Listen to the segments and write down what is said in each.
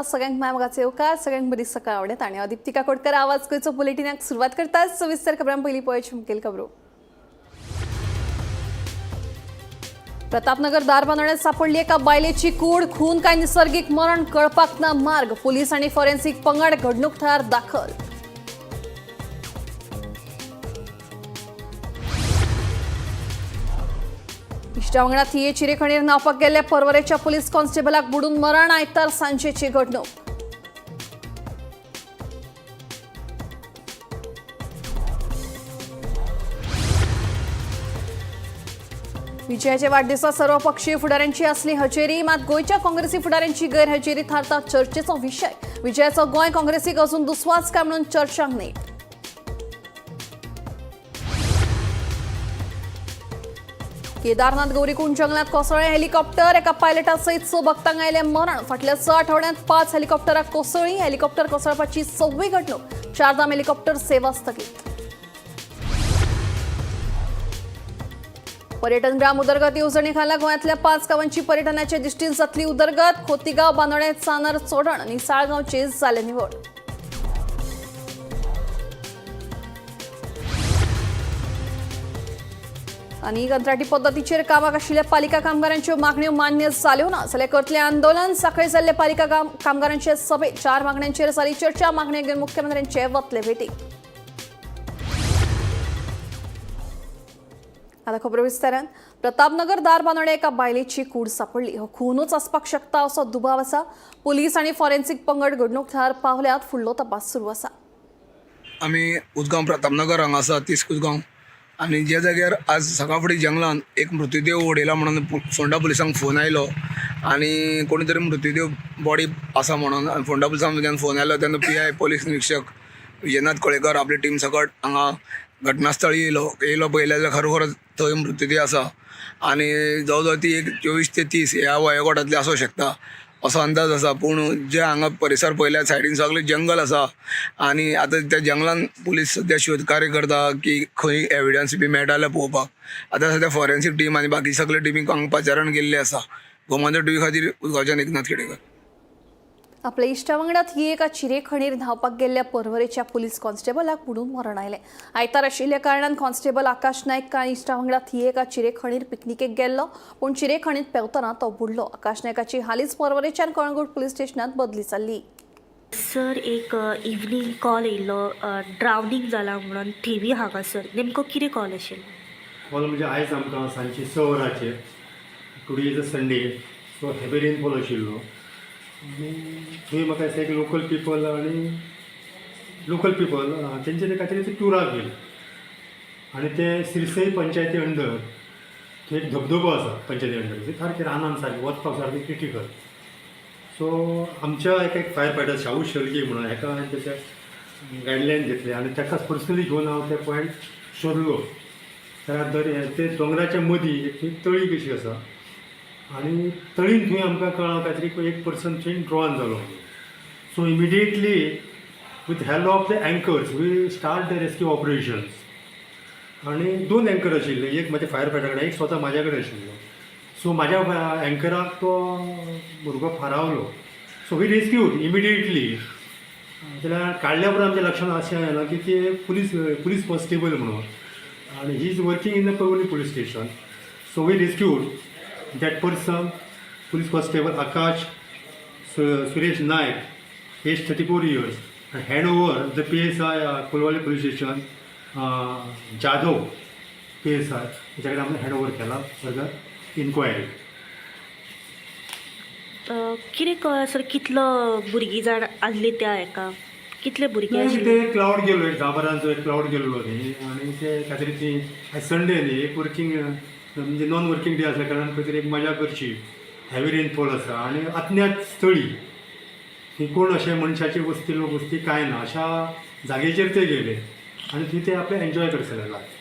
सगळ्यांक माय येवकार, सगळ्यांक बरी सकाळ आवडत आणि दीप्ती काकोडकर आवाज गोंयचो बुलेटिनाक सुरवात करता. सविस्तर खबरां पयलीं पळोवची मुखेल खबरो. प्रतापनगर दारबांदोड्यात सापडली एका बायलेची कूड. खून काय निसर्गीक मरण कळपाक ना मार्ग. पोलीस आणि फॉरेन्सिक पंगड घडणूक थळार दाखल. इश्टा वांगडा थिये चिरेखणीर न्हावपाक गेल्ल्या पर्वरेच्या पोलीस कॉन्स्टेबलाक बुडून मरण. आयतार सांजेची घडणूक. विजयाच्या वाढदिवसा सर्व पक्षीय फुडाऱ्यांची असली हजेरी, मात गोंयच्या काँग्रेसी फुडाऱ्यांची गैरहजेरी थारता चर्चेचो विशय. विजयाचो गोंय काँग्रेसीक अजून दुस्वास काय म्हणून चर्चांक नेट. केदारनाथ गौरीकुंड जंगलात कोसळ्ळें हेलिकॉप्टर. एका पायलटा सयत 6 भक्तांक आयलें मरण. फाटल्या 6 आठवड्यांत 5 हेलिकॉप्टराक कोसळ्ळीं. हेलिकॉप्टर कोसळपाची 6वी घडणूक. चारधाम हेलिकॉप्टर सेवा स्थगीत. पर्यटन ग्राम उदरगत येवजणे खाला गोंयांतल्या 5 गावांची पर्यटनाच्या दृष्टीन जातली उदरगत. खोतीगांव, बांदोडें, चानर, चोडण आनी साळगांवची जाले निवड. आनी कंत्राटी पद्दतीचेर कामाक आशिल्ल्या पालिका कामगारांच्यो मागण्यो मान्य जाल्यो ना जाल्यार करतलें आंदोलन. साखळी जाल्ले पालिका कामगारांचे सभेत 4 मागण्यांचेर जाली चर्चा. मागण्यो घेवन मुख्यमंत्र्यांचे वतले भेटीक. आता खबर विस्तारान. प्रतापनगर दारबांदोड्या एका बायलेची कूड सापडली. हो खूनच आसपाक शकता असो दुबाव आसा. पोलीस आनी फॉरेन्सिक पंगड घडणूक थळार पावल्यात. फुडलो तपास सुरू आसा. आमी उजगांव प्रतापनगर हांगा आसा, 30 कुजगांव, आनी ज्या जाग्यार आज सकाळ फुडें जंगलान एक मृतदेह उडयला म्हणून फोंडा पुलिसांक फोन आयलो आनी कोणी तरी मृतदेह बॉडी आसा म्हणून. आनी फोंडा पुलिसांक जेन्ना फोन आयलो तेन्ना PI police निरीक्षक विजयनाथ कळेकर आपली टीम सकट हांगा घटनास्थळी येयलो. येयलो पळयलें जाल्यार खरोखरच थंय मृतदेह आसा आनी जवळ जवळ ती एक 24 ते 30 ह्या वयोगटांतली आसूं शकता असो अंदाज आसा. पूण जे हांगा परिसर पळयल्यार सायडीन सगळें जंगल आसा आनी आतां त्या जंगलान पुलीस सद्या शोध कार्य करता की खंय एविडन्स बी मेळटा जाल्यार पळोवपाक. आतां सद्या फॉरेन्सीक टीम आनी बाकी सगळे टिमीक हांगा पाचारण केल्लें आसा. गोमंतक टीव्ही खातीर उजगांवच्यान एकनाथ खेडेकर. आपल्या इश्टा वांगडा ही एका चिरेखणीर धांवपाक गेल्ल्या पर्वरेच्या पोलीस कॉन्स्टेबलाक बुडून मरण आयलें. आयतार आशिल्ल्या कारणान कॉन्स्टेबल आकाश नायक कांय इश्टा वांगडा ही एका चिरेखणीर पिकनिकेक गेल्लो, पूण चिरेखणीत पेंवतना तो बुडलो. आकाश नायकाची हालींच पर्वरेच्यान कळंगूट पुलीस स्टेशनात बदली जाल्ली. सर, एक इवनींग कॉल येयल्लो, ड्रावनींग जाला म्हणून थिवी हांगासर. नेमको कितें कॉल आशिल्लो? कॉल म्हणजे आयज आमकां सांजची 6 वरांचेर, today is a Sunday, so heavy rainfall आशिल्लो आनी थंय म्हाका दिसता एक लोकल पिपल आनी लोकल पिपल तेंचे ते कांय तरी ते टुराक गेले आनी ते सिरसई पंचायती अंडर थंय एक धबधबो आसा. पंचायती अंडर ते सारकें रानान सारकें वचपाक सारकें क्रिटिकल. सो आमच्या एक एक फायर फायटर शाहू शेळके म्हणून हेका हांवें तेचे गायडलायन घेतले आनी ताकाच पर्सनली घेवन हांव ते पॉयंट सोदलो. जाल्यार दर्या ते दोंगराच्या मदीं एक थंय तळी कशी आसा आनी तळीन थंय आमकां कळ्ळां काय तरी एक पर्सन थंय ड्रॉन जालो. So immediately with help of the anchors we start the rescue operations. आनी 2 एंकर आशिल्ले, एक म्हज्या फायर फायटर कडेन, एक स्वता म्हाज्या कडेन आशिल्लो. सो म्हाज्या एंकराक तो भुरगो फारावलो. So we rescued immediately. जाल्यार काडल्या उपरांत आमच्या लक्षांत अशें आयलां की ते पुलीस पुलीस कॉन्स्टेबल म्हणून आनी he is working in the Porvorim police station. So we rescued that person, police constable Akash Suresh Naik, age 34 years, hand over the PSI Colvale police station, Jadhav PSI, त्याच्याकडे आम्ही hand over केला further enquiry. कितें कळ्ळां sir, कितलो भुरगीं जाण आसली त्या हेका, कितले भुरगे आशिल्ले? ते क्लावड गेलो, एक 10-12 एक क्लावड गेल्लो न्ही आनी ते काय तरी ती आयज संडे न्ही, एक वर्कींग म्हणजे नॉन वर्कींग डे आसल्या कारणान खंय तरी एक मजा करची. हेवी रेनफॉल आसा आनी अज्ञात स्थळी, थंय कोण अशें मनशाची वस्ती, लोक वस्ती कांय ना, अशा जागेचेर ते गेले आनी थंय ते आपले एन्जॉय करतले लायफ.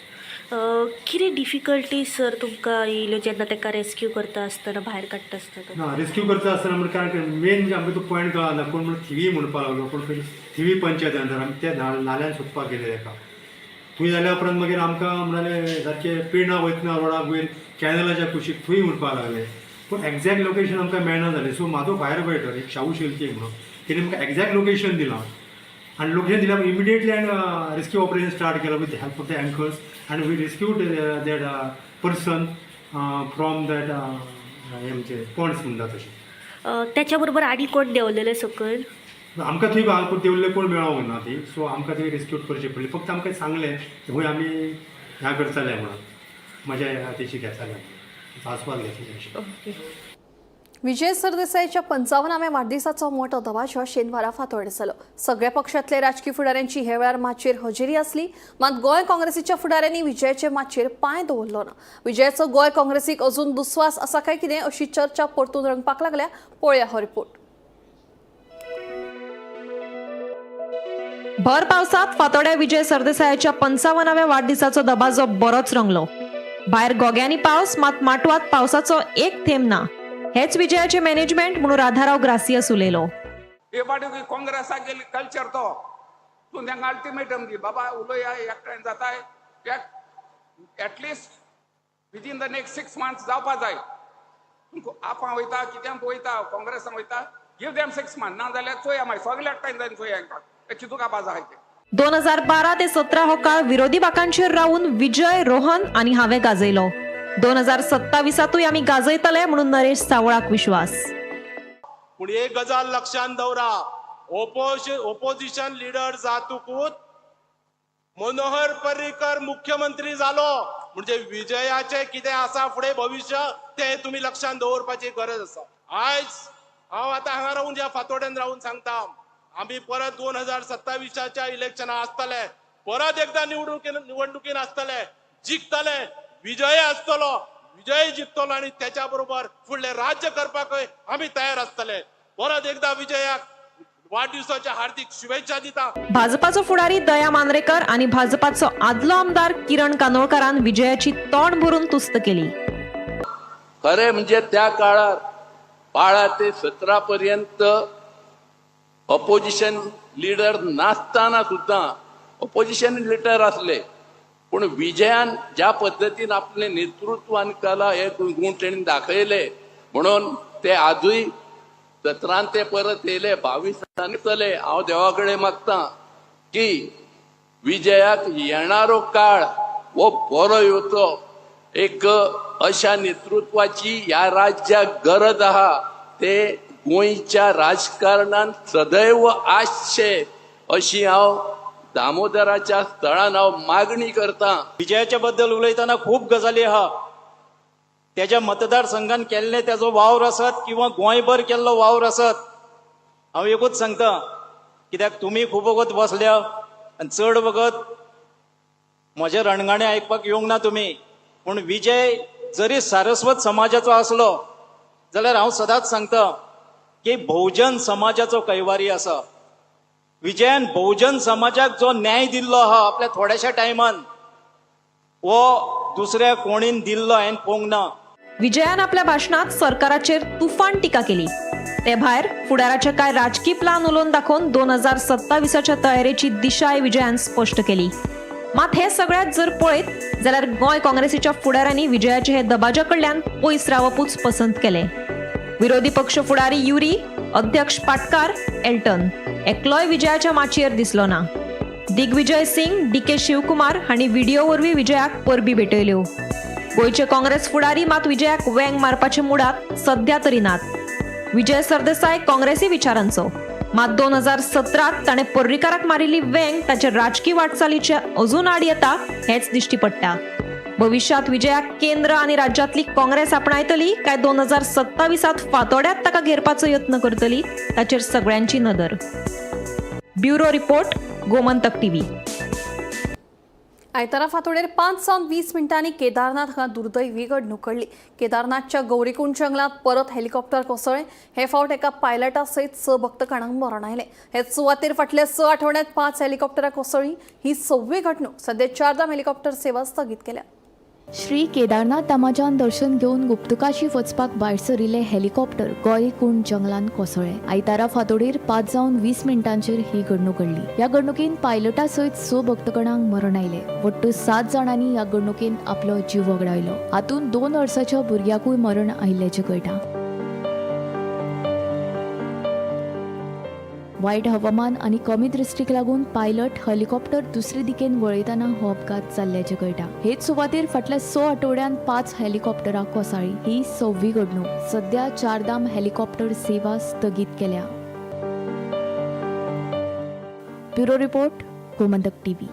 कितें डिफिकल्टीज सर तुमकां येयल्यो जेन्ना ताका रेस्क्यू करता आसतना, भायर काडटा आसतना? ना, रेस्क्यू करता आसतना म्हणजे कारण मेन म्हणजे आमकां तो पॉयंट कळना. कोण म्हणून थिवी म्हणपाक लागलो, कोण खंय थिवी पंचायत अंडर. आमी त्या नाल्यान सोदपाक गेले ताका. थंय जाल्या उपरांत मागीर आमकां म्हणाले सारकें पिर्णा वयतना रोडाक वयर कॅनलाच्या कुशीक थंय म्हणपाक लागले, पूण एग्जॅक्ट लोकेशन आमकां मेळना जालें. सो म्हाजो फायर फायटर एक शाहू शेळके म्हणून तेणी म्हाका एग्जॅक्ट लोकेशन दिलां आनी लोकेशन दिल्या इमिडिएटली हांवें रेस्क्यू ऑपरेशन स्टार्ट केलां with help of the anchors आनी we rescued that person from that हें आमचें पॉन्ड्स म्हणटा तशें. त्याच्या बरोबर आनी कोण देंवलेले सकयल? आमकां थंय देवल्ले कोण मेळोंक ना ती, सो आमकां थंय रेस्क्यू करची पडली. फक्त आमकां सांगलें खंय आमी ह्या करताले म्हणून मजा तेशी घेताले, आस्वाद घेतले अशें. ओके. विजय सरदेसायच्या 55व्या वाडदिसाचो मोठो दबाजो शेनवारा फांतोडेर जालो. सगळ्या पक्षांतले राजकी फुडाऱ्यांची हे वेळार माचयेर हजेरी आसली, मात गोंय काँग्रेसीच्या फुडाऱ्यांनी विजयाचे माचयेर पांय दवरलो ना. विजयाचो गोंय काँग्रेसीक अजून दुस्वास आसा काय कितें अशी चर्चा परतून रंगपाक लागल्या. पळोवया हो रिपोर्ट. भर पावसात फातोड्या विजय सरदेसायाच्या 55व्या वाडदिसाचो दबाजो बरोच रंगलो. भायर गोग्यांनी पावस, मात माटवात पावसाचो एक थेंब ना. हेच विजयाचे मॅनेजमेंट म्हणून राधाराव ग्रासियस उलयलो. हे पाटी काँग्रेसाक गेली कल्चर तो तूं तांकां अल्टिमेटम दी बाबा उलोया एकठांय जाताय, at least within the next 6 months जावपा जाय. तूं आपां वयता, कित्याक वयता, काँग्रेसान वयता, गिव देम 6 मंथ्स, ना जाल्यार चोया मागीर सगळे एकठांय जायन चोया हांकां ते चिंतूंक आसा तें. 2012 ते 17 हो काळ विरोधी बाकांचेर रावून विजय, रोहन आनी हांवें गाजयलो. 2027तूय आमी गाजयतले म्हणून नरेश सावळाक विश्वास. पूण एक गजाल लक्षात दवरा, ओपोजिशन लिडर जातकूच मनोहर पर्रीकर मुख्यमंत्री जालो म्हणजे विजयाचे कितें आसा फुडें भविश्य तें तुमी लक्षात दवरपाची गरज आसा. आयज हांव आतां हांगा रावून ह्या फातोड्यान रावून सांगता, आमी परत 2027च्या इलेक्शनाक आसतले, परत एकदां निवडणुकीन आसतले, जिखतले, विजय आसतलो, विजय जिखतलो आनी त्याच्या बरोबर फुडलें राज्य करपाकय आमी तयार आसतले. परत एकदां विजयाक वाडदिवसाच्या हार्दिक शुभेच्छा दिता. भाजपाचो फुडारी दया मांद्रेकर आनी भाजपाचो आदलो आमदार किरण कानोळकारान विजयाची तोंड भरून तुस्त केली. खरें म्हणजे त्या काळार 12 ते 17 पर्यंत अपोजिशन लिडर नासतना सुद्दां अपोजिशन लिडर आसले, पूण विजयान ज्या पद्दतीन आपलें नेतृत्व आनी कला हे गुण तेणी दाखयले म्हणून ते आजूय 17 ते परत येयले, 22 चले. हांव देवा कडेन मागता की विजयाक येणारो काळ हो बरो येवचो. एक अशा नेतृत्वाची ह्या राज्याक गरज आहा, ते गोंयच्या राजकारणान सदैव आसचे अशी हांव दामोदराच्या स्थळान हांव मागणी करता. विजयाच्या बद्दल उलयतना खूब गजाली आहा. त्याच्या मतदारसंघान केल्ले त्याचो वावर आसत किंवा गोंयभर केल्लो वावर आसत, हांव एकूच सांगता, कित्याक तुमी खूब वगत बसल्या आनी चड वगत म्हजें रणगाणें आयकपाक येवंक ना तुमी, पूण विजय जरी सारस्वत समाजाचो आसलो जाल्यार हांव सदांच सांगता की भोवजन समाजाचो कैवारी आसा. विजयान भोवजन समाजाक जो न्याय दिल्लो आहा आपल्या थोड्याशा टायमान, हो दुसऱ्या कोणीन दिल्लो हांवें पळोवंक ना. विजयान आपल्या भाशणात सरकाराचेर तुफान टिका केली. ते भायर फुडाराचे कांय राजकी प्लान उलोवन दाखोवन 2027च्या तयारेची दिशाय विजयान स्पश्ट केली. मात हे सगळ्यात जर पळयत जाल्यार गोंय काँग्रेसीच्या फुडाऱ्यांनी विजयाचे हे दबाज्या कडल्यान पयस रावपूच पसंत केलें. विरोधी पक्ष फुडारी युरी, अध्यक्ष पाटकार, एल्टन एकलोय विजयाच्या माचयेर दिसलो ना. दिग्विजय सिंग, डी के शिवकुमार हांणी व्हिडिओ वरवीं विजयाक परबी भेटयल्यो. गोंयचे काँग्रेस फुडारी मात विजयाक वेंग मारपाचे मुडात सध्या तरी नात. विजय सरदेसाय काँग्रेसी विचारांचो, मात 2017त ताणें पर्रीकाराक मारिल्ली वेंग ताचे राजकी वाटचालीचे अजून आड येता हेच दिश्टी पडटा. भविश्यात विजयाक केंद्र आनी राज्यांतली काँग्रेस आपणायतली काय 2027त फातोड्यात ताका घेरपाचो यत्न करतली ताचेर सगळ्यांची नदर. Bureau report, Gomantak TV. आयतारा फांतोडेर 5 जावन 20 मिनटांनी केदारनाथ हांगा दुर्दैवी घडणूक घडली. केदारनाथच्या गौरीकुंड जंगलांत परत हेलिकॉप्टर कोसळ्ळें. हे फावट एका पायलटा सयत 6 भक्तगणांक मरण आयलें. हे सुवातेर फाटल्या 6 आठवड्यांत 5 हेलिकॉप्टरां कोसळ्ळीं. ही 6वी घडणूक. सध्या चारधाम हेलिकॉप्टर सेवा स्थगीत केल्या. श्री केदारनाथ धामाच्यान दर्शन घेवन गुप्तकाशी वचपाक भायर सरिल्ले हेलिकॉप्टर गौरीकुंड जंगलांत कोसळ्ळें. आयतारा फांतोडेर 5 जावन 20 मिनटांचेर ही घडणूक घडली. ह्या घडणुकेन पायलटा सयत 6 भक्तगणांक मरण आयलें. वट्ट 7 जाणांनी ह्या घडणुकेन आपलो जीव वगडायलो. हातूंत 2 वर्साच्या भुरग्याकूय मरण आयिल्ल्याचें कळटा. वायट हवामान आनी कमी दृश्टीक लागून पायलट हेलिकॉप्टर दुसरे दिकेन वळयतना हो अपघात जाल्ल्याचें कळटा. हेच सुवातेर फाटल्या 6 आठवड्यांत 5 हेलिकॉप्टरां कोसळ्ळी. ही 6वी घडणूक. सध्या चारधाम हेलिकॉप्टर सेवा स्थगीत केल्या. Bureau report, Gomantak TV.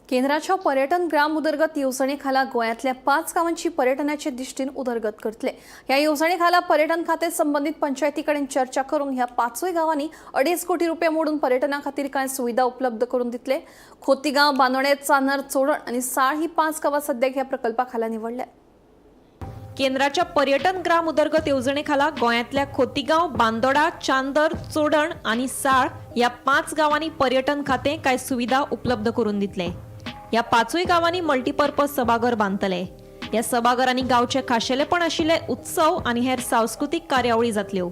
केंद्राच्या पर्यटन ग्राम उदरगत येवजणेखाला गोंयांतल्या 5 गांवांची पर्यटनाचे दृश्टीन उदरगत करतले. ह्या येवजणेखाला पर्यटन खाते संबंदीत पंचायती कडेन चर्चा करून ह्या 5 गांवांनी 2.5 कोटी रुपया मोडून पर्यटना खातीर कांय सुविधा उपलब्ध करून दितले. खोतीगांव, बांदोडें, चांदर, चोडण आनी साळ ही 5 गांवां सद्याक ह्या प्रकल्पा खाला निवडल्या. केंद्राच्या पर्यटन ग्राम उदरगत येवजणेखाला गोंयांतल्या खोतीगांव, बांदोडा, चांदर, चोडण आनी साळ ह्या 5 गांवांनी पर्यटन खातें कांय सुविधा उपलब्ध करून दितले. ह्या 5 गांवांनी मल्टीपर्पज सभाघर बांदतले. ह्या सभाघरांनी गांवचे खाशेलेपण आशिल्ले उत्सव आनी हेर सांस्कृतीक कार्यावळी जातल्यो.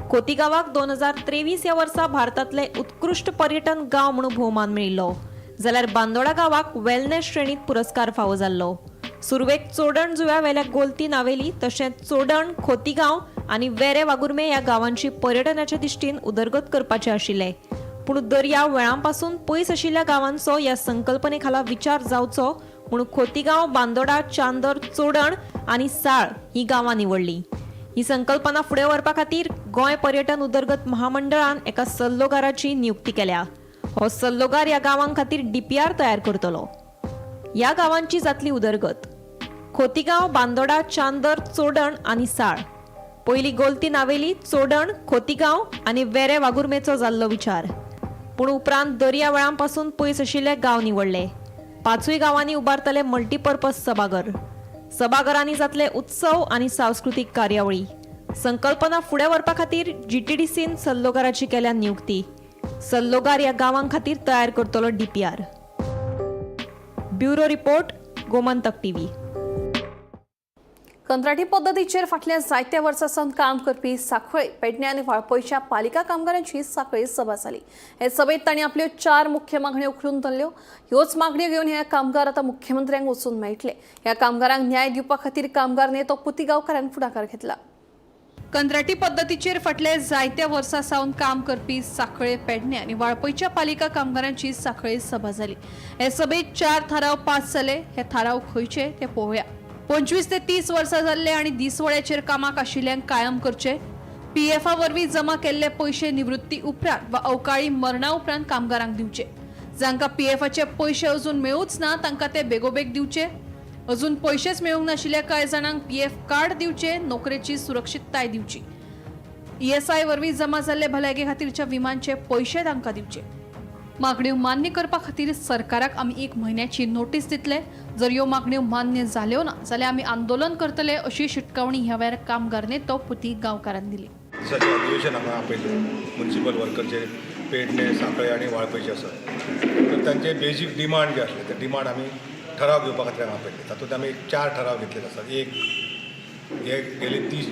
खोतीगांवाक 2023 ह्या वर्सा भारतांतले उत्कृश्ट पर्यटन गांव म्हणून भोवमान मेळिल्लो, जाल्यार बांदोडा गांवाक वेलनेस श्रेणीत पुरस्कार फावो जाल्लो. सुरवेक चोडण जुव्या वेल्या गोलती नावेली तशेंच चोडण, खोतीगांव आनी वेरे वागुर्मे ह्या गांवांची पर्यटनाच्या दृश्टीन उदरगत करपाचे आशिल्ले. पूण दर्या वेळांपासून पयस आशिल्ल्या गांवांचो ह्या संकल्पने खाला विचार जावचो म्हूण खोतीगांव, बांदोडा, चांदर, चोडण आनी साळ ही गांवां निवडली. ही संकल्पना फुडें व्हरपा खातीर गोंय पर्यटन उदरगत महामंडळान एका सल्लोगाराची नियुक्ती केल्या. हो सल्लोगार ह्या गांवां खातीर डीपीआर तयार करतलो. ह्या गांवांची जातली उदरगत. खोतीगांव, बांदोडा, चांदर, चोडण आनी साळ. पयली गोलती नावेली, चोडण, खोतीगांव आनी वेरे वागुर्मेचो जाल्लो विचार, पूण उपरांत दर्या वेळांपासून पयस आशिल्ले गांव निवडले. 5 गांवांनी उबारतले मल्टीपर्पज सभाघर. सभाघरांनी जातले उत्सव आनी सांस्कृतीक कार्यावळी. संकल्पना फुडें व्हरपा खातीर जीटीडीसीन सल्लोगाराची केल्या नियुक्ती. सल्लोगार ह्या गांवां खातीर तयार करतलो DPR. Bureau report, Gomantak TV. कंत्राटी पद्दतीचेर फाटल्या जायत्या वर्सां सावन काम करपी सांखळे, पेडणे आनी वाळपयच्या पालिका कामगारांची सांखळे सभा जाली. हे सभेत तांणी आपल्यो 4 मुख्य मागण्यो उखलून धरल्यो. ह्योच मागण्यो घेवन हे कामगार आतां मुख्यमंत्र्यांक वचून मेळटले. ह्या कामगारांक न्याय दिवपा खातीर कामगार नेतो पुती गांवकारान फुडाकार घेतला. कंत्राटी पद्दतीचेर फाटल्या जायत्या वर्सां सावन काम करपी सांखळे, पेडणे आनी वाळपयच्या पालिका कामगारांची सांखळे सभा जाली. हे सभेत 4 थाराव पास जाले. हे थाराव खंयचे ते पळोवया. 25 ते 30 वर्सां जाल्ले आनी दिसवड्याचेर कामाक आशिल्ल्यांक कायम करचे. पीएफा वरवीं जमा केल्ले पयशे निवृत्ती उपरांत वा अवकाळी मरणा उपरांत कामगारांक दिवचे. जांकां पीएफाचे पयशे अजून मेळूच ना तांकां ते बेगोबेग दिवचे. अजून पयशेच मेळूंक नाशिल्ल्या कांय जाणांक पीएफ कार्ड दिवचे. नोकरेची सुरक्षितताय दिवची. ईएसआय वरवीं जमा जाल्ले भलायके खातीरच्या विमांचे पयशे तांकां दिवचे. मागण्यो मान्य करपा खातीर सरकाराक आमी 1 म्हयन्याची नोटीस दितले. जर ह्यो मागण्यो मान्य जाल्यो ना जाल्यार आमी आंदोलन करतले अशी शिटकावणी ह्या वेळार कामगार नेतो पुती गांवकारान दिली. दिसाचें अधिवेशन हांगा आपयलें. मुन्सिपल वर्कर जे पेडणे, सांखळे आनी वाळपयचे आसात, तर तांचे बेजीक डिमांड जे आसले ते डिमांड आमी ठराव घेवपा खातीर हांगा आपयले. तातूंत आमी 4 ठराव घेतलेले आसात. एक, हे गेले 30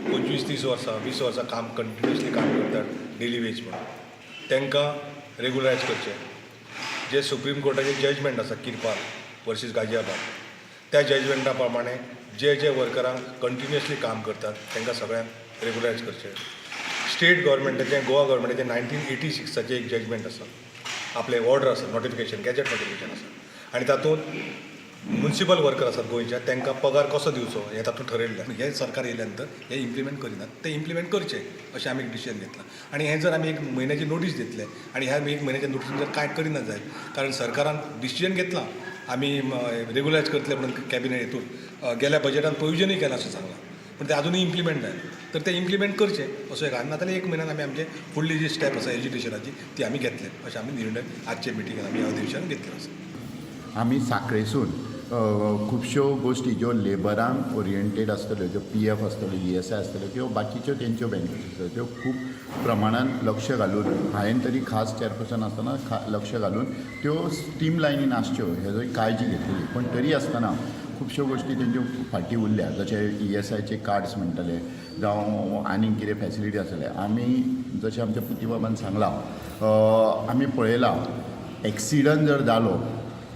25 30 वर्सां 20 वर्सां काम कंटिन्युअसली काम करतात डेली वेज म्हणून, तांकां रेगुलरायज करचें. जे सुप्रीम कोर्टाचें जजमेंट आसा किरपाल वर्सीस गाजियाबाद, त्या जजमेंटा प्रमाणे जे जे वर्करांक कंटिन्युअसली काम करतात तांकां सगळ्यांक रेगुलरायज करचें. स्टेट गव्हर्मेंटाचें, गोवा गव्हर्मेंटाचें 1986चें एक जजमेंट आसा, आपलें ऑर्डर आसा, नोटिफिकेशन, गॅजेट नोटिफिकेशन आसा आनी तातूंत मुन्सिपल वर्कर आसात गोंयच्या, तांकां पगार कसो दिवचो हें तातूंत ठरयल्लें. हें सरकार येयल्या नंतर हें इम्प्लिमेंट करिनात, तें इम्प्लिमेंट करचें अशें आमी एक डिसिजन घेतलां. आनी हें जर आमी 1 म्हयन्याची नोटीस दितले आनी ह्या 1 म्हयन्याच्या नोटीसीन जर कांय करिना जायत, कारण सरकारान डिसिजन घेतलां आमी रेगुलरायज करतले म्हणून कॅबिनेट हितून गेल्या बजेटान प्रोविजनूय केलां अशें सांगलां, पूण तें आजुनूय इम्प्लिमेंट जायना, तर तें इम्प्लिमेंट करचें असो एक. आनी नाजाल्यार 1 म्हयन्यान आमी आमचे फुडली जी स्टेप आसा एज्युकेशनाची ती आमी घेतले अशें आमी निर्णय आजचे मिटिंगेन आमी अधिवेशन घेतलें आसा. आमी सांखळेसून खुबश्यो गोश्टी ज्यो लेबरांक ओरिएंटेड आसतल्यो, ज्यो पीएफ आसतल्यो, ईएसआय आसतल्यो किंवा बाकीच्यो तेंच्यो बेनिफिट्स आसतल्यो, त्यो खूब प्रमाणान लक्ष घालून हांवें तरी खास चॅरपर्सन आसतना लक्ष घालून त्यो स्ट्रीम लायनीन आसच्यो हेजो काळजी घेतलेली. पूण तरी आसतना खुबश्यो गोश्टी तेंच्यो फाटीं उरल्या, जशे ईएसआयचे कार्ड्स म्हणटले जावं आनीक कितें फॅसिलिटी आसतले. आमी जशें आमच्या पुतीबाबान सांगलां, आमी पळयलां एक्सिडंट जर जालो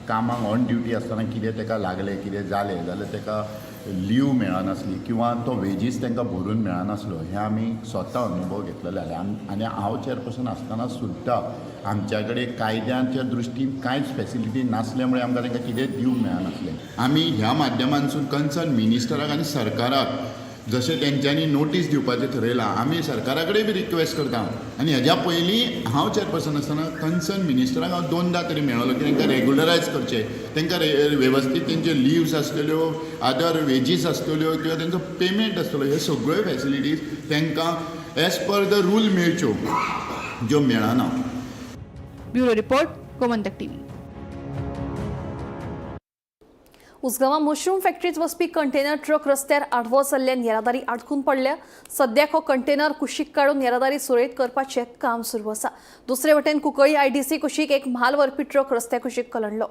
कामाक ऑन ड्युटी आसतना, कितें ताका लागलें, कितें जालें जाल्यार ताका लीव मेळनासली किंवा तो वेजीस तांकां भरून मेळनासलो. हें आमी स्वता अनुभव घेतलेले. आनी हांव चेअरपर्सन आसतना सुद्दां आमच्या कडेन कायद्याच्या दृश्टीन कांयच फॅसिलिटी नासल्या मुळे आमकां तांकां कितेंच दिवंक मेळनासलें. आमी ह्या माध्यमांतसून कन्सर्न मिनिस्टराक आनी सरकाराक जशें तेंच्यांनी नोटीस दिवपाचें थरयलां, आमी सरकारा कडेन बी रिक्वेस्ट करता. आनी हेज्या पयलीं हांव चेअरपर्सन आसतना कन्सर्न मिनिस्टराक हांव दोनदां तरी मेळ्ळो की तांकां रेगुलरायज करचें, तांकां वेवस्थीत तेंचे लिव्स आसतल्यो, अदर वेजीस आसतल्यो किंवा तेंचो पेमेंट आसतलो, हे सगळ्यो फॅसिलिटीज तांकां एज पर the rule मेळच्यो, ज्यो मेळना. Bureau report, Gomantak TV. उसगांवां mushroom फॅक्टरीत वचपी कंटेनर ट्रक रस्त्यार आडवो जाल्ल्यान येरादारी आडकून पडल्या. सद्याक हो कंटेनर कुशीक काडून येरादारी सुरळीत करपाचें काम सुरू आसा. दुसरे वटेन कुंकळी आयडीसी कुशीक एक म्हाल व्हरपी ट्रक रस्त्या कुशीक कलंडलो.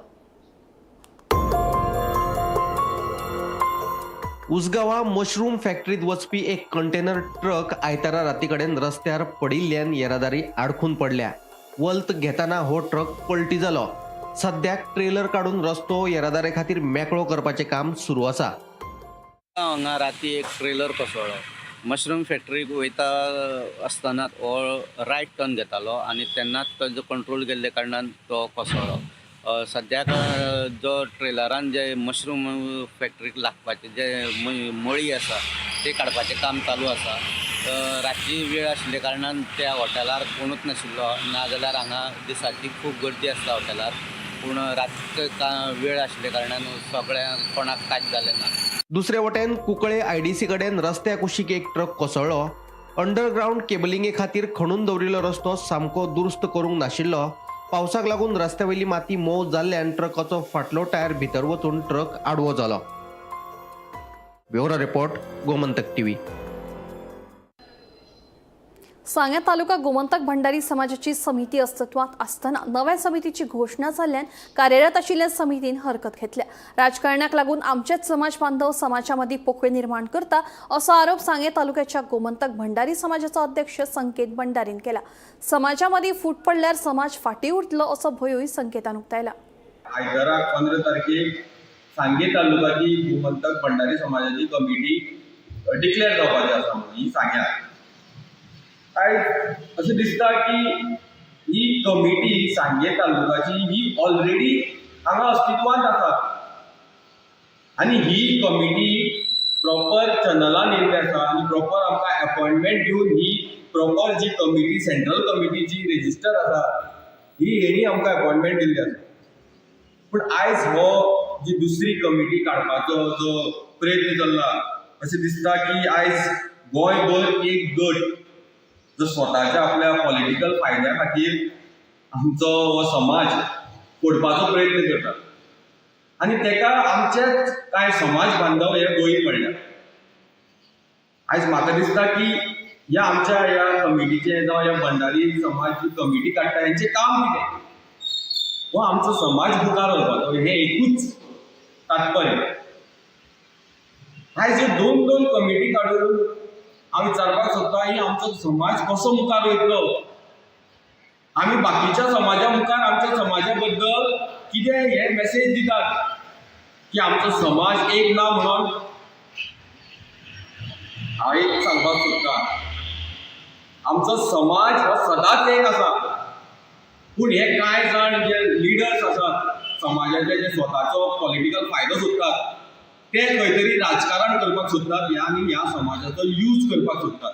उसगांवां मशरूम फॅक्टरीत वचपी एक कंटेनर ट्रक आयतारा राती कडेन रस्त्यार पडिल्ल्यान येरादारी आडखून पडल्या. वल्त घेतना हो ट्रक पलटी जालो. सद्याक ट्रेलर काडून रस्तो येरादारी खातीर मेकळो करपाचें काम सुरू आसा. हांगा राती एक ट्रेलर कोसळ्ळो. मशरूम फॅक्टरीक वयता आसतना हो रायट टर्न घेतालो आनी तेन्नाच ताजो कंट्रोल गेल्ले कारणान तो कोसळ्ळो. सद्याक जो ट्रेलरान जे मशरूम फॅक्टरीक लागपाचे जे मळी आसा ते काडपाचें काम चालू आसा. रातची वेळ आशिल्ल्या कारणान त्या हॉटेलार कोणूच नाशिल्लो, नाजाल्यार हांगा दिसाची खूब गर्दी आसता हॉटेलार, पूण रातचो वेळ आशिल्ल्या कारणान सगळ्यांक कोणाक कांयच जालें ना. दुसरे वटेन कुंकळे आयडीसी कडेन रस्त्या कुशीक एक ट्रक कोसळ्ळो. अंडरग्रावंड केबलिंगे खातीर खणून दवरिल्लो रस्तो सामको दुरुस्त करूंक नाशिल्लो. पावसाक लागून रस्त्या वयली माती मोव जाल्ल्यान ट्रकाचो फाटलो टायर भितर वचून ट्रक आडवो जालो. Bureau report, Gomantak TV. Sanguem taluka Gomantak Bhandari समाजाची समिती अस्तित्वात आसतना नव्या समितीची घोशणा जाल्ल्यान कार्यरत आशिल्ल्या समितीन हरकत घेतल्या. राजकारणाक लागून आमचेच समाज बांधव समाजामदीं पोकळी निर्माण करता असो आरोप सांगें तालुक्याच्या गोमंतक भंडारी समाजाचो अध्यक्ष संकेत भंडारीन केला. समाजामदीं फूट पडल्यार समाज फाटीं उरतलो असो भंयूय संकेतान उक्तायला. आयतारा 15 तारखेक सांगें तालुकाची गोमंतक भंडारी समाजाची कमिटी डिक्लेअर जावपाची आसा म्हणून ही सांग्यार. आयज अशें दिसता की ही कमिटी सांगें तालुकाची ही ऑलरेडी हांगा अस्तित्वांत आसा आनी ही कमिटी प्रॉपर चॅनलान येयल्ली आसा आनी प्रॉपर आमकां एपॉयंटमेंट दिवन ही प्रॉपर जी कमिटी सेंट्रल कमिटी जी रेजिस्टर आसा ही हेणी आमकां एपॉयंटमेंट दिल्ली आसा. पूण आयज हो जी दुसरी कमिटी काडपाचो जो प्रयत्न चल्ला अशें दिसता की आयज गोंयभर एक गट जो स्वताच्या आपल्या पॉलिटिकल फायद्या खातीर आमचो हो समाज फोडपाचो प्रयत्न करता आनी तेका आमचेच कांय समाज बांधव हे बळी पडल्या. आयज म्हाका दिसता की ह्या आमच्या ह्या कमिटीचें जावं ह्या भंडारी समाज जी कमिटी काडटा हेंचें काम कितें, हो आमचो समाज मुखार व्हरपाचो हें एकूच तात्पर्य. आयज ह्यो दोन दोन कमिटी काडून हांव विचारपाक सोदता ही आमचो समाज कसो मुखार वयतलो? आमी बाकीच्या समाजा मुखार आमच्या समाजा बद्दल कितें हे मेसेज दितात की आमचो समाज एक ना म्हणून? हांव एक सांगपाक सोदता, आमचो समाज हो सदांच एक आसा, पूण हे कांय जाण जे लिडर्स आसात समाजाचे जे स्वताचो पॉलिटिकल फायदो सोदतात ते खंय तरी राजकारण करपाक सोदतात आनी ह्या समाजाचो यूज करपाक सोदतात.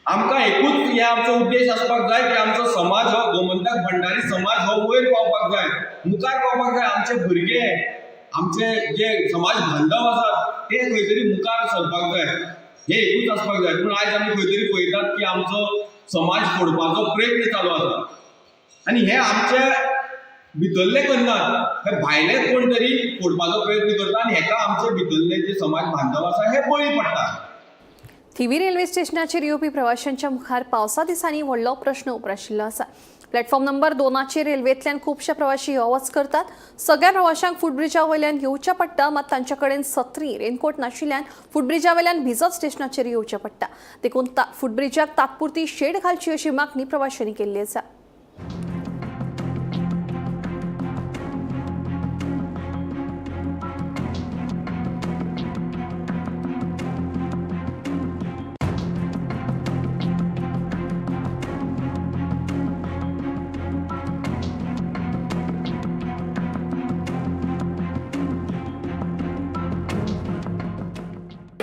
आमकां एकूच हे आमचो उद्देश आसपाक जाय की आमचो समाज हो गोमंतक भंडारी समाज हो वयर पावपाक जाय, मुखार पावपाक जाय. आमचे भुरगे, आमचे जे समाज बांधव आसात ते खंय तरी मुखार सरपाक जाय, हे एकूच आसपाक जाय. पूण आयज आमी खंय तरी पळयतात की आमचो समाज फोडपाचो प्रयत्न चालू आसा आनी हे आमचे भितरले करनात, हे भायले कोण तरी फोडपाचो प्रयत्न करता आनी हेका आमचे भितरले जे समाज बांधव आसा हे बळी पडटा. थिवी रेल्वे स्टेशनाचेर येवपी प्रवाशांच्या मुखार पावसा दिसांनी व्हडलो प्रश्न उप्राशिल्लो आसा. प्लॅटफॉर्म नंबर 2 रेल्वेंतल्यान खुबशे प्रवाशी यो वच करतात. सगळ्या प्रवाशांक फुटब्रिजा वयल्यान येवचें पडटा, मात तांचे कडेन सत्री रेनकोट नाशिल्ल्यान फुटब्रिजा वयल्यान भिजत स्टेशनाचेर येवचें पडटा. देखून फुटब्रिजाक तात्पुरती शेड घालची अशी मागणी प्रवाशांनी केल्ली आसा.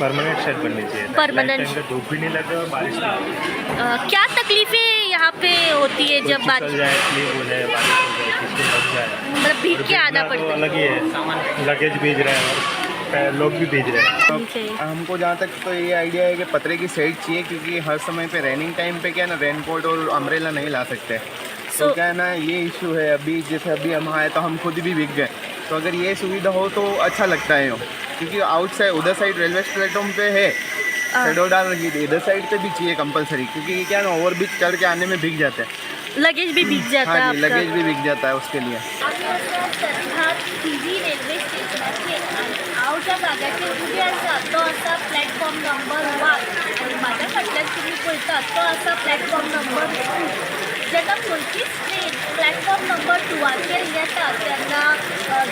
परमानेंट शेड बननी चाहिए। परमानेंट। लाइफ टाइम का धूप भी नहीं लगे और बारिश नहीं लगे। क्या तकलीफें यहाँ पे होती है कोई जब चिपक बारिश जाए, स्लिप हो जाए, बारिश हो जाए, किसको लग जाए, मतलब भीग और के आना भीगना तो पड़ता है। अलग ही है, लगेज भीज रहा है और लोग भी भीज रहे हैं। हमको जहाँ तक तो ये आइडिया है कि पतरे की शेड चाहिए, क्योंकि हर समय पे रेनिंग टाइम पे क्या है ना, रेनकोट और अम्ब्रेला नहीं ला सकते। तो क्या है ना, ये इशू है अभी। जैसे अभी हम आए तो हम खुद भी भीग गए, तो अगर ये सुविधा हो तो अच्छा लगता है यूँ, क्योंकि आउटसाइड उधर साइड रेलवे प्लेटफॉर्म पे है, शेडो डाल रखी थी, इधर साइड पे भी चाहिए कंपलसरी, क्योंकि ये क्या है ना, ओवर ब्रिज चढ़ के आने में भीग जाते हैं। लगेज भी भीग जाता है हाँ जी, आपका। लगेज भी भीग जाता है उसके लिए। आमी आसा सध्या थिवी रेल्वे स्टेशनाचेर आनी हांव ज्या जाग्याचेर उबें आसा तो आसा प्लॅटफॉर्म नंबर 1 आनी म्हाज्या फाटल्यान तुमी पळयतात तो आसा प्लॅटफॉर्म नंबर 2। जेन्ना खंयचीच ट्रेन प्लॅटफॉर्म नंबर 2 येता तेन्ना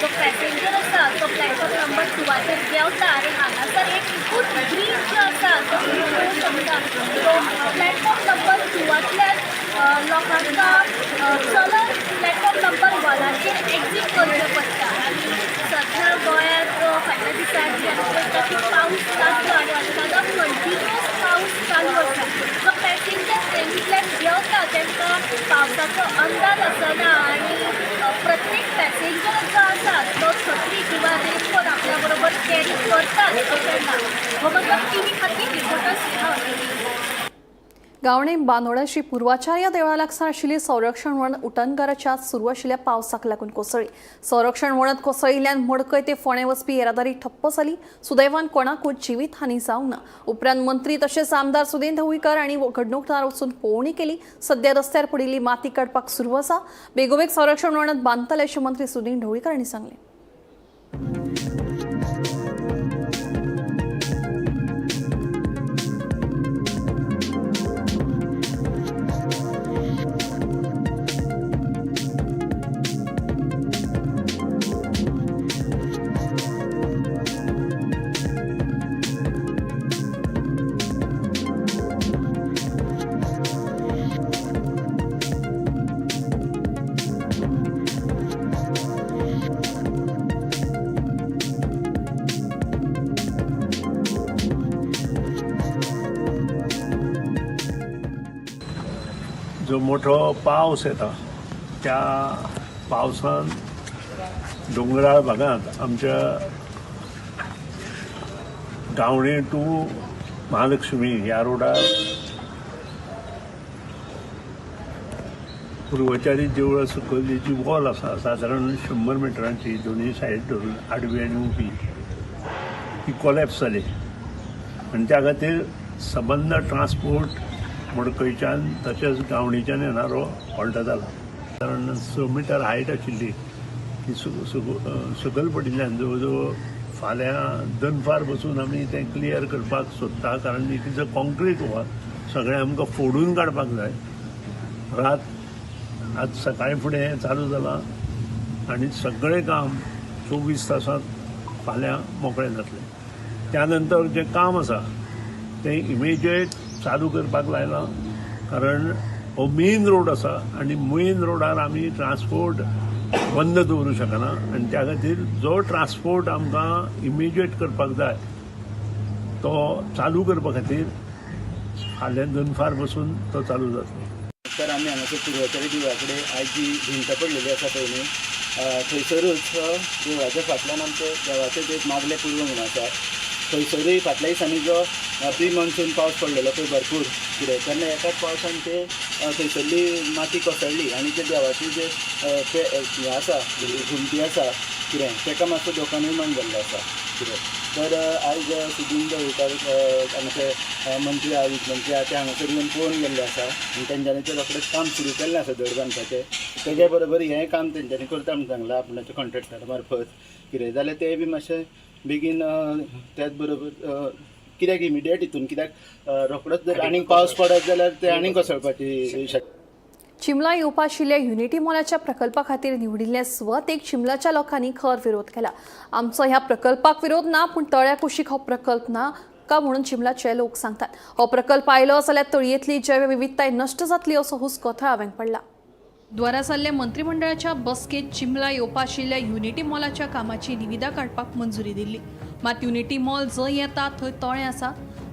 जो पॅसेंजर आसा तो प्लॅटफॉर्म नंबर 2 देंवता आनी हांगासर एक फूट ब्रीज जो आसा तो तुमी पळोवंक शकता। तो प्लॅटफॉर्म नंबर 2 लोकांक चलत प्लॅटफॉर्म नंबर 1 एक्झीट करचें पडटा। आनी सध्या गोंयांत फाटल्या दिसांनी आमी पळयता की पावस नासलो आनी अचानक कंटिन्युअस पावस चालू आसा। जो पॅसेंजर ट्रेनींतल्यान देंवता तांकां पावसाचो अंदाज आसना आनी प्रत्येक पॅसेंजर जो आसा तो छत्री किंवा रेनकोट आपल्या बरोबर कॅरी करताच अशें ना। गोमंतक टीव्ही खातीर रिपोर्टर स्नेहा अग्नी। गावणे बांदोडा श्री पूर्वाचार्य देवळा लागसार आशिल्ली संरक्षण वणत उटंगाराच्या सुरू आशिल्ल्या पावसाक लागून कोसळ्ळी। संरक्षण वणत कोसळिल्ल्यान मडकय ते फोंडें वचपी येरादारी ठप्प जाली। सुदैवान कोणाकूच जिवीत हानी जावंक ना। उपरांत मंत्री तशेंच आमदार सुदिन ढवळीकर हांणी घडणूक थळार वचून पळोवणी केली। सध्या रस्त्यार पडिल्ली माती काडपाक सुरू आसा। बेगोबेग संरक्षण वणत बांदतले अशें मंत्री सुदिन ढवळीकर हांणी सांगलें। जो मोठो पावस येता त्या पावसान दोंगराळ भागांत आमच्या गावणे टू महालक्ष्मी ह्या रोडार पूर्वचारी देवळा सकयल जी वॉल आसा सादारण 100 मिटरांची दोनूय सायड धरून आडवी आनी उबी ती कोलॅप्स जाली आनी त्या खातीर सबंद ट्रान्सपोर्ट मडकयच्यान तशेंच गावणीच्यान येणारो हॉल्ट जाला। कारण 6 मिटर हायट आशिल्ली ती सकयल पडिल्ल्यान जवळ जवळ फाल्यां दनपार बसून आमी तें क्लियर करपाक सोदता, कारण it is a concrete wall, सगळें आमकां फोडून काडपाक जाय। रात आज सकाळी फुडें हें चालू जालां आनी सगळें काम 24 तासांत फाल्यां मोकळें जातलें। त्या नंतर जें काम आसा तें इमिजिएट चालू करपाक लायलां, कारण हो मेन रोड आसा आनी मेन रोडार आमी ट्रान्सपोर्ट बंद दवरूं शकना आनी त्या खातीर जो ट्रान्सपोर्ट आमकां इमिजिएट करपाक जाय तो चालू करपा खातीर फाल्यां दनपार बसून तो चालू जातलो। तर आमी हांगासर पूर्वाचारी देवळा कडेन आयज जी भिंत पडलेली आसा पळय न्ही, थंयसरूच देवळाच्या फाटल्यान आमचें देवाचें एक मागलें पूर्व म्हणून आसा, थंयसरूय फाटल्या दिसांनी जो प्री मॉन्सून पावस पडलेलो पळय भरपूर कितें, तेन्ना एकाच पावसान ते थंयसरली माती कोसळ्ळी आनी ते देवाची जे हें आसा घुमटी आसा कितें ताका मातसो धोको निर्माण जाल्लो आसा कितें। तर आयज सुदीन ढवळीकर हांगासर मंत्री आहा, वीज मंत्री आहा, ते हांगासर येवन पळोवन गेल्ले आसा आनी तेंच्यांनी तें रोखडेंच काम सुरू केल्लें आसा धड बांदपाचें। तेज्या बरोबर हें काम तेंच्यांनी करता म्हूण सांगलां आपणाच्या कॉन्ट्रॅक्टरा मार्फत कितें जाल्यार तें बी मातशें बेगीन त्याच बरोबर कित्याक इमिडिएट हितून कित्याक रोखडोच जर आनीक पावस पडत जाल्यार ते आनीक कोसळपाची शक्यता। चिमला येवपा आशिल्ल्या युनिटी मॉलाच्या प्रकल्पा खातीर निवडिल्ले सुवातेक चिमलाच्या लोकांनी खर विरोध केला। आमचो ह्या प्रकल्पाक विरोध ना, पूण तळ्या कुशीक हो प्रकल्प ना का म्हणून चिमलाचे लोक सांगतात। हो प्रकल्प आयलो जाल्यार तळयेंतली जैवविविधताय नश्ट जातली असो हुस्को थळाव्यांक पडला। द्वारा जाल्ल्या मंत्रिमंडळाच्या बसकेत चिमला येवपा आशिल्ल्या युनिटी मॉलाच्या कामाची निविदा काडपाक मंजुरी दिल्ली। मात युनिटी मॉल जंय येता थंय तळें आसा.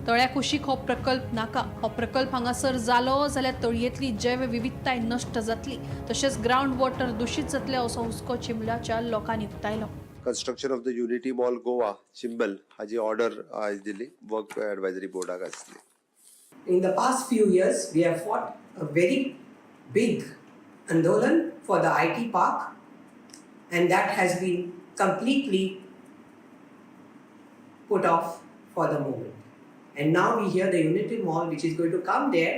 तळ्या कुशीक हो प्रकल्प नाका. हो प्रकल्प हांगासर जालो जाल्यार तळयेंतली जैवविविधताय नश्ट जातली, तशेंच ग्रावंड वॉटर दुशीत जातलें असो हुस्को चिंबलाच्या लोकांनी उक्तायलो. Construction of the Unity Mall Goa Chimbel हाजी ऑर्डर आयज दिली वर्क एडवायजरी बोर्डाक आसली. In the past few years, we have fought a very big andolan for the IT park, and that has been completely put off for the moment. And now we hear the Unity Mall, which is going to come there,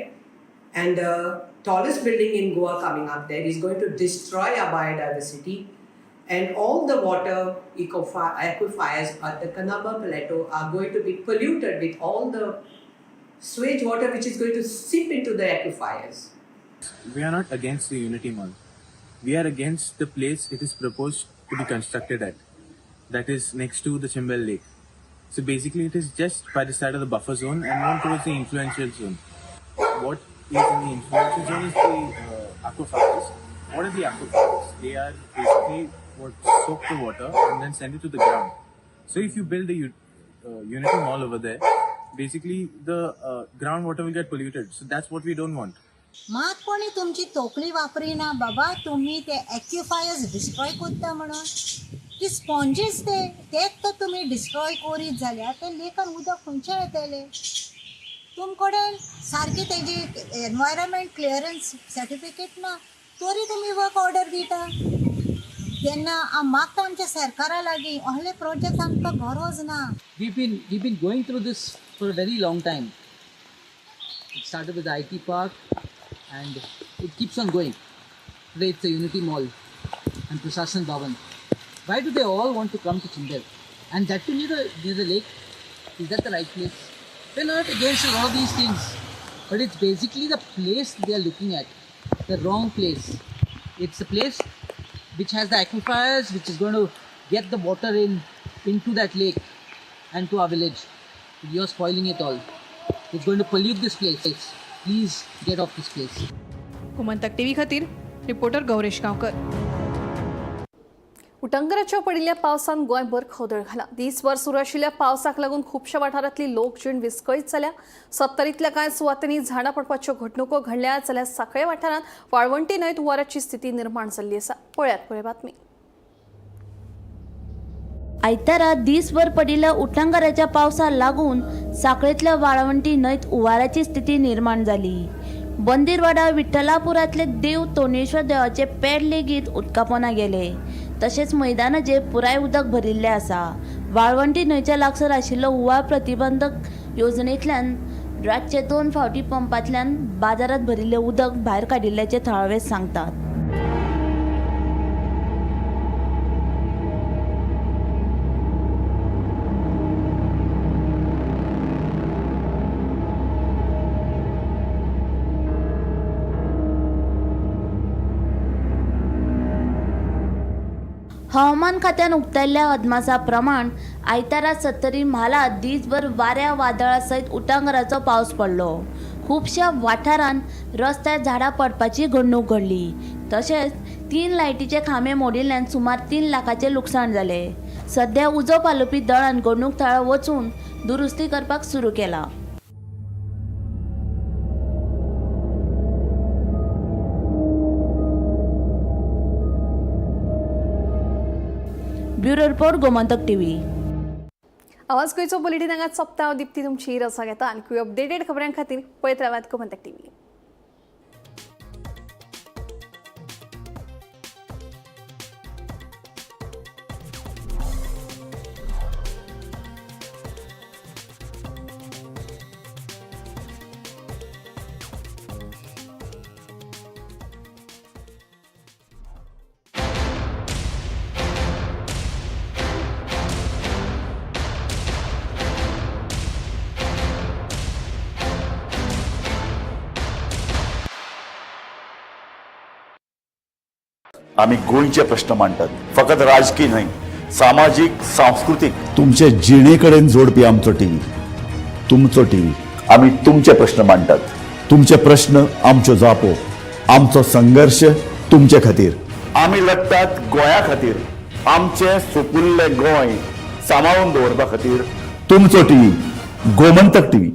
and the tallest building in Goa coming up there is going to destroy our biodiversity, and all the water aquifers at the Kanaba Plateau are going to be polluted with all the sewage water which is going to seep into the aquifers. We are not against the Unity Mall. We are against the place it is proposed to be constructed at. That is next to the Chimbel Lake. So basically it is just by the side of the buffer zone and not towards the influential zone. What is in the influential zone is the aquifers. What are the aquifers? They are basically what soak the water and then send it to the ground. So if you build a Unity Mall over there, basically the groundwater will get polluted. So that's what we don't want. मात कोणी तुमची तोकली वापरिना बाबा, तुम्ही ते एक्युफायर्स destroy करता म्हणून ती स्पॉन्जीस ते तेच तर तुमी डिस्ट्रॉय करीत जाल्यार ते लेकान उदक खंयचें येतलें? तुम कडेन सारकी तेजी एनवायरमेंट क्लियरन्स सर्टिफिकेट ना, तरी तुमी वर्क ऑर्डर दिता. तेन्ना हांव मागता आमच्या सरकारा लागीं असले प्रोजेक्ट आमकां गरज ना. We've been going through this for a very long time. It started with the IT park and it keeps on going. Today it's the Unity Mall and Prashasan Bhavan. Why do they all want to come to Chimbel? And that too near the lake? Is that the right place? We're not against a lot of these things, but it's basically the place they are looking at, the wrong place. It's a place which has the aquifers, which is going to get the water in into that lake and to our village. You're spoiling it all. It's going to pollute this place. Please get off this place. Gomantak TV खातीर reporter Gauresh Gaonkar. उटंगराच्या पडिल्ल्या पावसान गोंयभर खवदळ घाला. दीसभर सुरू आशिल्ल्या पावसाक लागून खुबश्या वाठारांतली लोकजीण विस्कळीत जाल्या. सत्तरींतल्या कांय सुवातांनी झाडां पडपाच्यो घडणुको घडल्या, जाल्यार सांखळे वाठारांत वाळवंटी न्हंयत हुंवाराची स्थिती निर्माण जाल्ली आसा. पळयात पळय बातमी. आयतारा दीसभर पडिल्ल्या उटंगाराच्या पावसाक लागून सांखळेंतल्या वाळवंटी न्हंयत हुंवाराची स्थिती निर्माण जाली. बंदीरवाडा विठ्ठलापुरांतले देव तोणेश्वर देवाचे पेड लेगीत उदकापोना गेले. तशेंच मैदानाचेर पुराय उदक भरिल्लें आसा. वाळवंटी न्हंयच्या लागसार आशिल्लो हुंवार प्रतिबंधक येवजणेंतल्यान रातचे 2 फावटी पंपांतल्यान बाजारांत भरिल्लें उदक भायर काडिल्ल्याचें थळावे सांगतात. हवामान खात्यान उक्तायल्ल्या अदमासा प्रमाण आयतारा सत्तरी म्हालांत दीसभर वाऱ्या वादळा सयत उटंगाराचो पावस पडलो. खुबश्या वाठारांत रस्त्यार झाडां पडपाची घडणूक घडली. तशेंच 3 लायटीचे खांबे मोडिल्ल्यान सुमार 3 लाखाचें लुकसाण जालें. सध्या उजो पालोवपी दळान घडणूक थळार वचून दुरुस्ती करपाक सुरू केला. Bureau report, Gomantak TV. आवाज गोंयचो बुलेटीन हांगाच सोंपता. हांव दिप्ती तुमची रजा घेता. आनीकूय अपडेटेड खबरां खातीर पळयत रावात गोमंतक टीव्ही. आमी गोंयचे प्रश्न मांडटात, फकत राजकीय न्हय, सामाजीक, सांस्कृतीक, तुमचे जिणे कडेन जोडपी आमचो टीव्ही, तुमचो टीव्ही. आमी तुमचे प्रश्न मांडटात, तुमचे प्रश्न आमच्यो जापो, आमचो संघर्श तुमचे खातीर. आमी लडटात गोंया खातीर, आमचें सुपुल्लें गोंय सांबाळून दवरपा खातीर तुमचो टीव्ही गोमंतक टीव्ही.